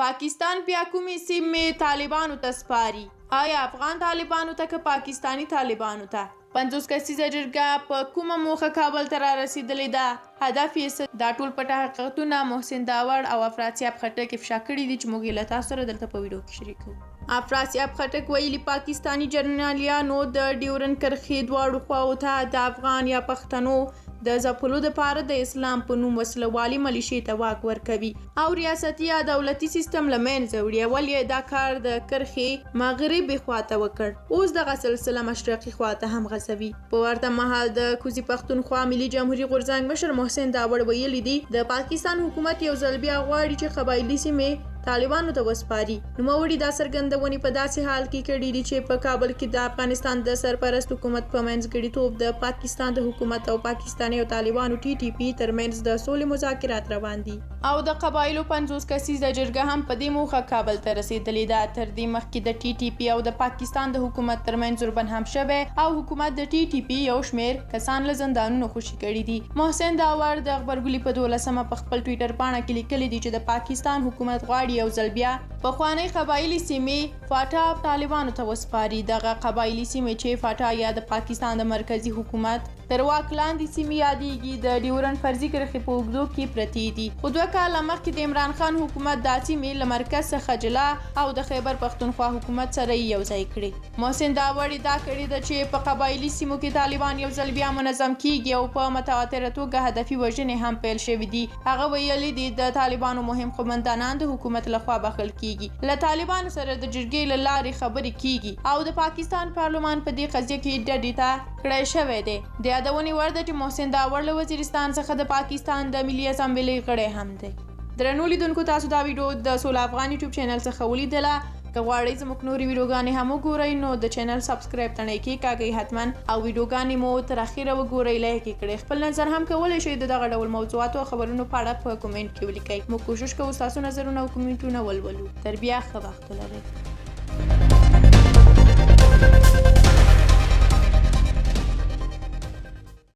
پاکستان بیا کومې سیمې طالبانو ته سپاري؟ آیا افغان طالبانو ته که پاکستاني طالبانو ته؟ 50 کسیزه جرګه په کومه موخه کابل ته رارسېدلې ده؟ هدف یې څه؟ دا ټول پټ حقیقتونه محسن داوړ او افراسیاب خټک افشا کړي دي چې موږ یې له تاسو سره دلته په ویډیو کې شریکوو. افراسیاب خټک ویلي، پاکستاني جنرالیانو د ډیورنډ کرښې دواړو خواوو ته د افغان یا پښتنو د ځپلو دپاره د اسلام په نوم وسلوالې ملیشې ته واک ورکوي او ریاستي یا دولتي سیستم له منځه وړي. اول یې دا کار د کرښې مغربي خواته وکړ، اوس دغه سلسله مشرقي خواته هم غځوي. په ورته مهال د کوزي پښتونخوا ملي جمهوري غورځنګ مشر محسن داوړ ویلي دي، د پاکستان حکومت یو ځل بیا غواړي چې قبایلي سیمې طالبانو ته وسپاري. نوموړي دا څرګندونې په داسې حال کې کړې دي چې په کابل کې د افغانستان د سرپرست حکومت په منځګړیتوب د پاکستان د حکومت او پاکستاني او طالبانو ټي ټي پي ترمنځ د سولې مذاکرات روان دي او د قبایلو 50 کسیزه جرګه هم په دې موخه کابل ته رسېدلې ده. تر دې مخکې د ټي ټي پي او د پاکستان د حکومت ترمنځ اوربند هم شوی او حکومت د ټي ټي پي یو شمېر کسان له زندانونو خوشي کړي دي. محسن داوړ د غبرګولي په 12مه په خپل ټویټر پاڼه کې لیکلي دي چې د پاکستان حکومت غواړي یو ځل بیا پخوانۍ قبایلي سیمې فاټا طالبانو ته وسپاري. دغه قبایلي سیمې چې فاټا یا د پاکستان د مرکزي حکومت تر واک لاندې سیمې یادېږي، د ډیورنډ فرضي کرښې په اوږدو کې پرتې دي. خو 2 کاله مخکې د عمران خان حکومت دا سیمې له مرکز څخه جلا او د خیبر پښتونخوا حکومت سره یې یو ځای کړې. محسن داوړ ادعا کړې ده چې په قبایلي سیمو کې طالبان یو ځل بیا منظم کیږي او په متواتره توګه هدفي وژنې هم پیل شوې دي. هغه ویلي دي، د طالبانو مهم قومندانان د حکومت لخوا بخښل کیږي، له طالبانو سره د جرګې له لارې خبرې کیږي او د پاکستان پارلمان په دې قضیه کې ډډې ته کړی شوی دی. د یادونې وړ ده چې محسن داوړ له وزیرستان څخه د پاکستان د ملي اسمبلۍ غړی هم دی. درنو لیدونکو، تاسو دا ویډیو د سوله افغان یوټیوب چینل څخه ولیدله. که غواړئ زموږ نورې ویډیوګانې هم وګورئ نو د چینل سبسکرایب تڼۍ کېکاږئ حتما او ویډیوګانې مو تر اخیره وګورئ، لایک یې کړئ. خپل نظر هم کولی شئ د دغه ډول موضوعاتو او خبرونو په اړه په کومنټ کې ولیکئ. موږ کوشش کوو ستاسو نظرونه او کومنټونه ولولو. تر بیا ښه وخت ولرئ.